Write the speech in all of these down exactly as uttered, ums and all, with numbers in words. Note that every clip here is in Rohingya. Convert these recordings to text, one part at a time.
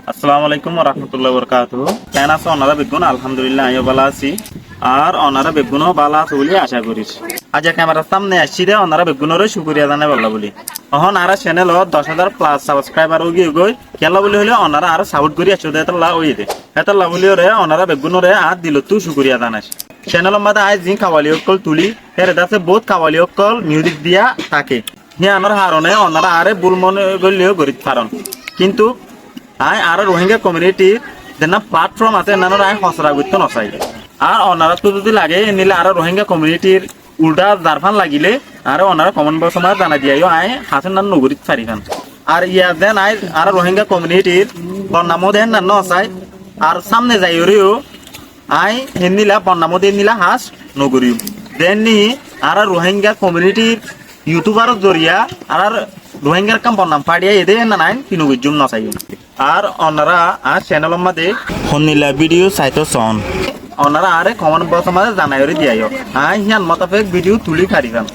Assalamu alaikum warahmatullahi wabarakatuhu. Keén asó onará beggún? Alhamdulillah, aññí yó bála así. Ar onará beggún ó bála asó buli acá gorír. Aijja kemarar sámne aiccí dé onará beggún óre cúkuriya zanai bolla buli. Ehón añára cenel ot doc házar plus subscriber ói giyé goi. Kiyólla buli hoilé onará añáre support gorí aiccó dé hétolla óiye dé. Hétolla buli óre onará beggún óre añár dilottú cúkuriya zanair. Cenel or mazé aññí ziín kawali ókkol tulí, hér dase bout kawali ókkol music diya táke. Híyanor harone onará añáre bul mone goillé yó gorí farón. Kintu aññí añára Rohingya community r zeén platform asé, eén or aññí hosara goittó nosai. Ar onaráttu zodi lage, endilla añára Rohingya community r ulda zarfán lagilé, añáre onará comment box or mazé zanai diya yó, aññí hasé nan nogorí farifán. Ar yá zeén aññí añára Rohingya community r bonnam ó dé héen nan nosai, ar sámne zaiyóre yó aññí héndilla bonnam ó dé héndilla has nogoríyum. Zeén ni añára Rohingya community r YouTuber or zoriya añára Rohingyar ekkán bonnam façiyé dé héen nan aññí ki nogoijjúm, nosaiyúm. Ar onará añár cenel or mazé hondilla video saitó soón, onará añáre comment box or mazé zanaiyóre diya yó. Aññí híyan mutafek video tulí farifán.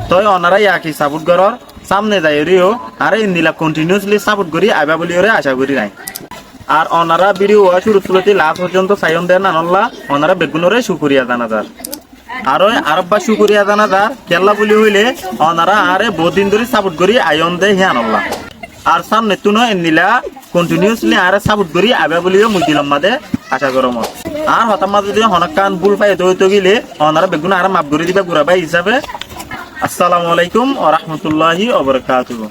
Toi onará yá ki support gorór, sámne zaiyóre yó añáre endilla continuously support gorí aibá buli óre acá gorír aññí. Ar onará video wá cúruttu lóti last foijjonto saiyón dé héen nan olla onará beggún óre cúkuriya zana zar. Ar ó arebbá cúkuriya zana zar, kiyólla buli hoilé onará añáre bout din dóri support gorí aiyón dé híyan olla. Ar sámnettún ó endilla continuously añáre support gorí aibá buli yó mui dil or mazé acá gorór. Ar hotár mazé zodi honókkán bul faiyé dé óito gilé onará beggún añáre maf gorí diba gura bái hísabe. Assalamu alaikum warahmatullahi wabarakatuhu.